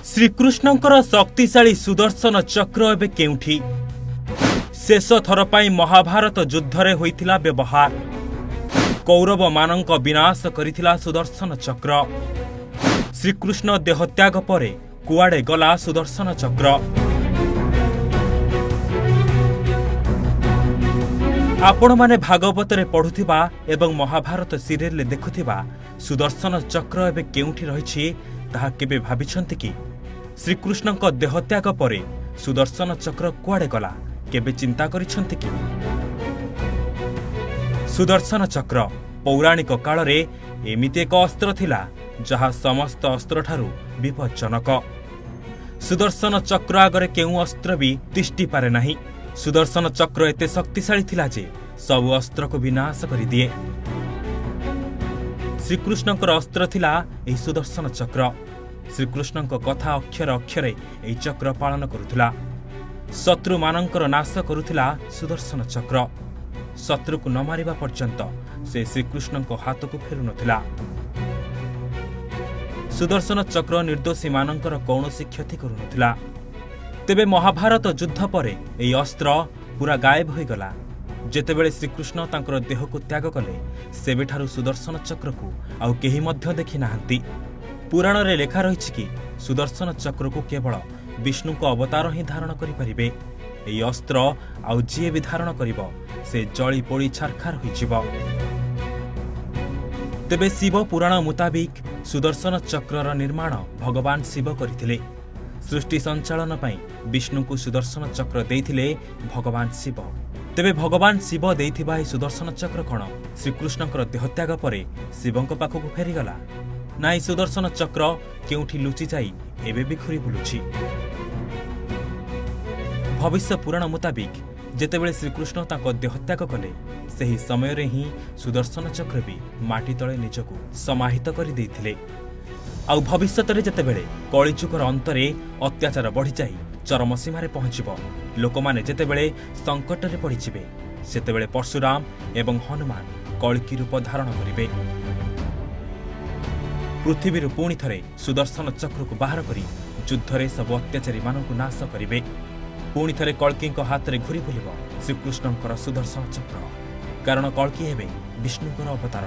ଶ୍ରୀକୃଷ୍ଣଙ୍କର ଶକ୍ତିଶାଳୀ ସୁଦର୍ଶନ ଚକ୍ର ଏବେ କେଉଁଠି? ଶେଷ ଥର ପାଇଁ ମହାଭାରତ ଯୁଦ୍ଧରେ ହୋଇଥିଲା ବ୍ୟବହାର। କୌରବମାନଙ୍କ ବିନାଶ କରିଥିଲା ସୁଦର୍ଶନ ଚକ୍ର। ଶ୍ରୀକୃଷ୍ଣ ଦେହତ୍ୟାଗ ପରେ କୁଆଡ଼େ ଗଲା ସୁଦର୍ଶନ ଚକ୍ର? ଆପଣମାନେ ଭାଗବତରେ ପଢୁଥିବା ଏବଂ ମହାଭାରତ ସିରିଏଲରେ ଦେଖୁଥିବା ସୁଦର୍ଶନ ଚକ୍ର ଏବେ କେଉଁଠି ରହିଛି, ତାହା କେବେ ଭାବିଛନ୍ତି କି? ଶ୍ରୀକୃଷ୍ଣଙ୍କ ଦେହତ୍ୟାଗ ପରେ ସୁଦର୍ଶନ ଚକ୍ର କୁଆଡ଼େ ଗଲା, କେବେ ଚିନ୍ତା କରିଛନ୍ତି କି? ସୁଦର୍ଶନ ଚକ୍ର ପୌରାଣିକ କାଳରେ ଏମିତି ଏକ ଅସ୍ତ୍ର ଥିଲା, ଯାହା ସମସ୍ତ ଅସ୍ତ୍ରଠାରୁ ବିପଜ୍ଜନକ। ସୁଦର୍ଶନ ଚକ୍ର ଆଗରେ କେଉଁ ଅସ୍ତ୍ର ବି ତିଷ୍ଠି ପାରେ ନାହିଁ। ସୁଦର୍ଶନ ଚକ୍ର ଏତେ ଶକ୍ତିଶାଳୀ ଥିଲା ଯେ ସବୁ ଅସ୍ତ୍ରକୁ ବିନାଶ କରିଦିଏ। ଶ୍ରୀକୃଷ୍ଣଙ୍କର ଅସ୍ତ୍ର ଥିଲା ଏହି ସୁଦର୍ଶନ ଚକ୍ର। ଶ୍ରୀକୃଷ୍ଣଙ୍କ କଥା ଅକ୍ଷରେ ଅକ୍ଷରେ ଏହି ଚକ୍ର ପାଳନ କରୁଥିଲା। ଶତ୍ରୁମାନଙ୍କର ନାଶ କରୁଥିଲା ସୁଦର୍ଶନ ଚକ୍ର। ଶତ୍ରୁକୁ ନ ମାରିବା ପର୍ଯ୍ୟନ୍ତ ସେ ଶ୍ରୀକୃଷ୍ଣଙ୍କ ହାତକୁ ଫେରୁନଥିଲା। ସୁଦର୍ଶନ ଚକ୍ର ନିର୍ଦ୍ଦୋଷୀମାନଙ୍କର କୌଣସି କ୍ଷତି କରୁନଥିଲା। ତେବେ ମହାଭାରତ ଯୁଦ୍ଧ ପରେ ଏହି ଅସ୍ତ୍ର ପୁରା ଗାୟବ ହୋଇଗଲା। ଯେତେବେଳେ ଶ୍ରୀକୃଷ୍ଣ ତାଙ୍କର ଦେହକୁ ତ୍ୟାଗ କଲେ, ସେବେଠାରୁ ସୁଦର୍ଶନ ଚକ୍ରକୁ ଆଉ କେହି ମଧ୍ୟ ଦେଖିନାହାନ୍ତି। ପୁରାଣରେ ଲେଖା ରହିଛି କି ସୁଦର୍ଶନ ଚକ୍ରକୁ କେବଳ ବିଷ୍ଣୁଙ୍କ ଅବତାର ହିଁ ଧାରଣ କରିପାରିବେ। ଏହି ଅସ୍ତ୍ର ଆଉ ଯିଏ ବି ଧାରଣ କରିବ, ସେ ଜଳି ପୋଡ଼ି ଛାରଖାର ହୋଇଯିବ। ତେବେ ଶିବ ପୁରାଣ ମୁତାବିକ ସୁଦର୍ଶନ ଚକ୍ରର ନିର୍ମାଣ ଭଗବାନ ଶିବ କରିଥିଲେ। ସୃଷ୍ଟି ସଞ୍ଚାଳନ ପାଇଁ ବିଷ୍ଣୁଙ୍କୁ ସୁଦର୍ଶନ ଚକ୍ର ଦେଇଥିଲେ ଭଗବାନ ଶିବ। ତେବେ ଭଗବାନ ଶିବ ଦେଇଥିବା ଏହି ସୁଦର୍ଶନ ଚକ୍ର କ'ଣ ଶ୍ରୀକୃଷ୍ଣଙ୍କର ଦେହତ୍ୟାଗ ପରେ ଶିବଙ୍କ ପାଖକୁ ଫେରିଗଲା, ନା ଏହି ସୁଦର୍ଶନ ଚକ୍ର କେଉଁଠି ଲୁଚି ଯାଇ ଏବେ ବି ଘୁରି ବୁଲୁଛି? ଭବିଷ୍ୟ ପୁରାଣ ମୁତାବିକ ଯେତେବେଳେ ଶ୍ରୀକୃଷ୍ଣ ତାଙ୍କ ଦେହତ୍ୟାଗ କଲେ, ସେହି ସମୟରେ ହିଁ ସୁଦର୍ଶନ ଚକ୍ର ବି ମାଟି ତଳେ ନିଜକୁ ସମାହିତ କରିଦେଇଥିଲେ। ଆଉ ଭବିଷ୍ୟତରେ ଯେତେବେଳେ କଳିଯୁଗର ଅନ୍ତରେ ଅତ୍ୟାଚାର ବଢ଼ିଯାଇ ଚରମ ସୀମାରେ ପହଞ୍ଚିବ, ଲୋକମାନେ ଯେତେବେଳେ ସଙ୍କଟରେ ପଡ଼ିଯିବେ, ସେତେବେଳେ ପରଶୁରାମ ଏବଂ ହନୁମାନ କଳ୍କି ରୂପ ଧାରଣ କରିବେ। ପୃଥିବୀରୁ ପୁଣି ଥରେ ସୁଦର୍ଶନ ଚକ୍ରକୁ ବାହାର କରି ଯୁଦ୍ଧରେ ସବୁ ଅତ୍ୟାଚାରୀମାନଙ୍କୁ ନାଶ କରିବେ। ପୁଣି ଥରେ କଳ୍କିଙ୍କ ହାତରେ ଘୁରି ବୁଲିବ ଶ୍ରୀକୃଷ୍ଣଙ୍କର ସୁଦର୍ଶନ ଚକ୍ର, କାରଣ କଳ୍କି ହେବେ ବିଷ୍ଣୁଙ୍କର ଅବତାର।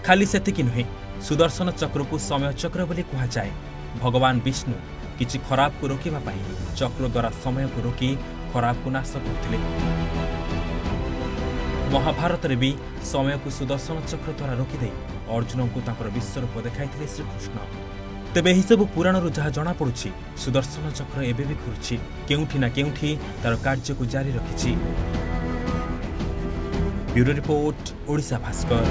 ଖାଲି ସେତିକି ନୁହେଁ, ସୁଦର୍ଶନ ଚକ୍ରକୁ ସମୟ ଚକ୍ର ବୋଲି କୁହାଯାଏ। ଭଗବାନ ବିଷ୍ଣୁ କିଛି ଖରାପକୁ ରୋକିବା ପାଇଁ ଚକ୍ର ଦ୍ୱାରା ସମୟକୁ ରୋକି ଖରାପକୁ ନାଶ କରୁଥିଲେ। ମହାଭାରତରେ ବି ସମୟକୁ ସୁଦର୍ଶନ ଚକ୍ର ଦ୍ୱାରା ରୋକିଦେଇ ଅର୍ଜୁନଙ୍କୁ ତାଙ୍କର ବିଶ୍ୱରୂପ ଦେଖାଇଥିଲେ ଶ୍ରୀକୃଷ୍ଣ। ତେବେ ଏହିସବୁ ପୁରାଣରୁ ଯାହା ଜଣାପଡ଼ୁଛି, ସୁଦର୍ଶନ ଚକ୍ର ଏବେ ବି ଘୁରୁଛି, କେଉଁଠି ନା କେଉଁଠି ତାର କାର୍ଯ୍ୟକୁ ଜାରି ରଖିଛି। Bureau report, Odisha Bhaskar.